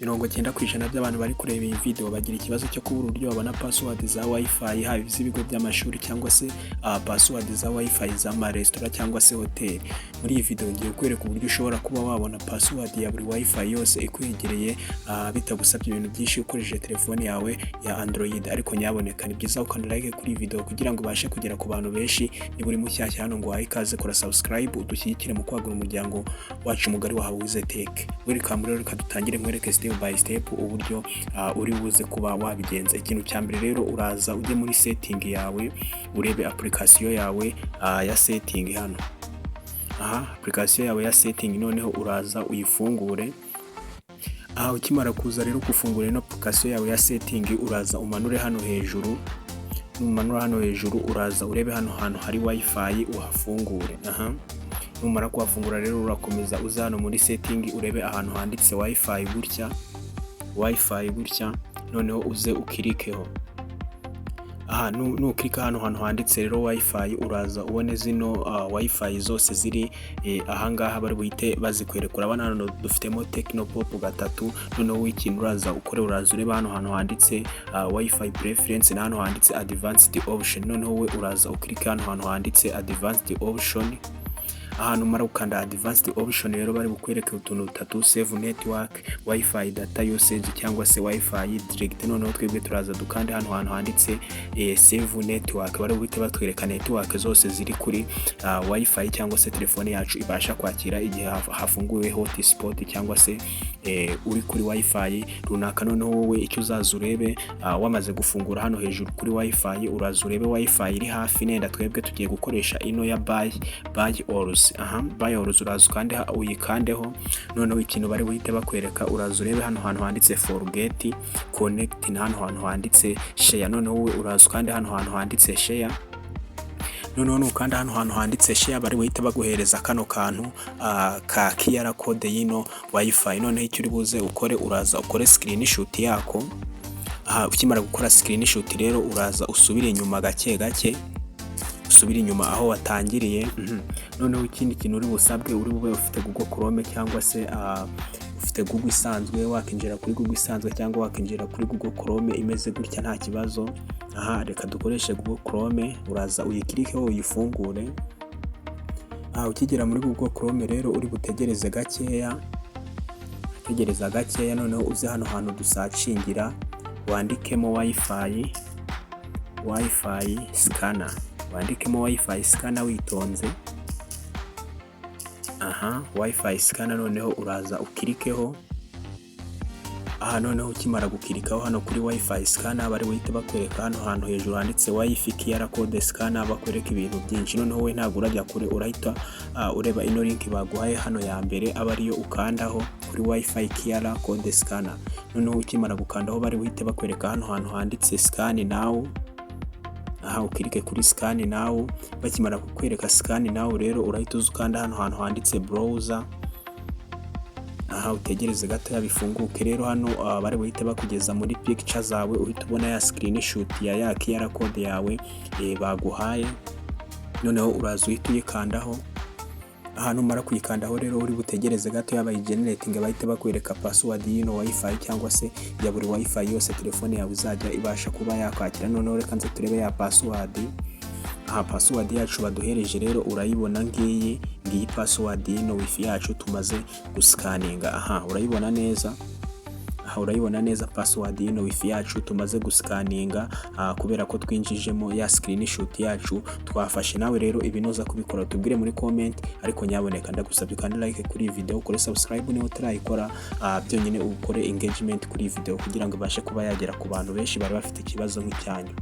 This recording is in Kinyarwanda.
90% by'abantu bari kureba iyi video bagira ikibazo cyo kubura uburyo babona password za WiFi, haba iz'ibigo by'amashuri cyangwa se password za WiFi z'amaresitora cyangwa se hoteli. Muri iyi video ngiye kukwereka uburyo ushobora kuba wabona password ya buri WiFi yose ikwegereye bitagusabye ibintu byinshi, ukoresheje telefone yawe ya Android. Ariko nyaboneka, ni byiza ukanda like kuri iyi video kugira ngo ubashe kugera ku bantu benshi. Niba uri mushyashya hano, ngo wahe ikaze, kora subscribe udushyigikire mu kwagura umuryango wacu mugari wa Hawize Tech. Welcome rero, reka dutangire nkwereke step by step uburyo uri buze kuba wabigenza. Ikintu cya mbere rero, uraza ujye muri setting yawe, urebe application yawe ya setting hano. Aha, application yawe ya setting, noneho uraza uyifungure. Aha, ukimara kuza rero gufungura ino application yawe ya setting, uraza umanure hano hejuru. Numanura hano hejuru, uraza urebe hano hantu hari WiFi, uhafungure. Aha, numara kuhafungura rero, urakomeza uza hano muri setting, urebe ahantu handitse WiFi gutya, WiFi gutya, noneho uze ukirikeho. Aha, nukirika hano hantu handitse rero WiFi, uraza ubone zino WiFi zose ziri ahangaha, bari buhite bazikwereka. Urabona hano dufitemo Tecno Pop 3. Noneho ikintu uraza ukore, uraza urebe hano hantu handitse WiFi preference na hano handitse advanced option. Noneho we uraza ukirika hano hantu handitse advanced option. Ahantu umara gukanda advanced option rero, bari bukwereke utuntu dutatu: save network, WiFi data usage cyangwa se WiFi direct. Noneho twebwe turaza dukande hano hantu handitse save network. Bari buhite batwereka network zose ziri kuri WiFi cyangwa se telefone yacu ibasha kwakira igihe hafunguwe hotspot cyangwa se uri kuri WiFi runaka. Noneho wowe icyo uzaza urebe, wamaze gufungura hano hejuru kuri WiFi, uraza urebe WiFi iri hafi. Nenda twebwe tugiye gukoresha ino ya by Alls. Aha, by Alls, uraza ukande, uyikandeho. Noneho ikintu bari buhite bakwereka, uraza urebe hano hantu handitse forget connect na hano hantu handitse share. Noneho wowe uraza ukande hano hantu handitse share. Noneho nukanda hano hantu handitse share, bari buhite baguhereza kano kantu ka QR code y'ino WiFi. Noneho icyo uri buze ukore, uraza ukore screenshot yako. Aha, ukimara gukora screenshot rero, uraza usubire inyuma gake gake, usubire inyuma aho watangiriye. Noneho ikindi kintu uri busabwe, uri bube ufite Google Chrome cyangwa se ufite Google isanzwe. Wakinjira kuri Google isanzwe cyangwa wakinjira kuri Google Chrome imeze gutya, nta kibazo. Aha, reka dukoreshe Google Chrome. Uraza uyikirikeho, uyifungure. Aha, ukigera muri Google Chrome rero, uri butegereze gakeya, tegereza gakeya. Noneho uze hano hantu dusearchingira, wandikemo WiFi, WiFi scanner, wandikemo WiFi scanner witonze. Aha, WiFi scanner, noneho uraza ukirikeho. Aha, noneho ukimara gukirikaho hano kuri WiFi scanner, bari buhite bakwereka hano hantu hejuru handitse WiFi QR code scanner, bakwereka ibintu byinshi. Noneho we ntabwo urajya kure, urahita ureba ino link baguhaye hano ya mbere, aba ariyo ukandaho kuri WiFi QR code scanner. Noneho ukimara gukandaho, bari buhite bakwereka hano hantu handitse scan now. Aha, ukirike kuri scan now. Bakimara kukwereka scan now rero, urahita uza ukanda hano hantu handitse browser. Aha, utegereze gatoya bifunguke. Rero hano bari buhite bakugeza muri picture zawe, uhita ubona ya screenshot ya QR code yawe baguhaye. Noneho uraza uhita uyikandaho. Ahantu umara kuyikandaho rero, uri butegereze gato bayigenerating, bahite bakwereka password y'ino WiFi cyangwa se ya buri WiFi yose telefone yawe izajya ibasha kuba yakwakira. Noneho reka nze turebe ya password. Aha, password yacu baduhereje rero urayibona, ngiyi, ngiyi password y'ino WiFi yacu tumaze guscanninga. Aha, urayibona neza. Aha, urayibona neza password y'ino WiFi yacu tumaze guscanninga, kubera ko twinjijemo ya screenshot yacu twafashe. Nawe rero ibi nuza kubikora, tubwire muri comment. Ariko nyaboneka, ndagusabye kandi like kuri iyi video, ukore subscribe niba utarayikora, byonyine ukore engagement kuri iyi video kugira ngo ibashe kuba yagera ku bantu benshi bari bafite ikibazo nk'icyanyu.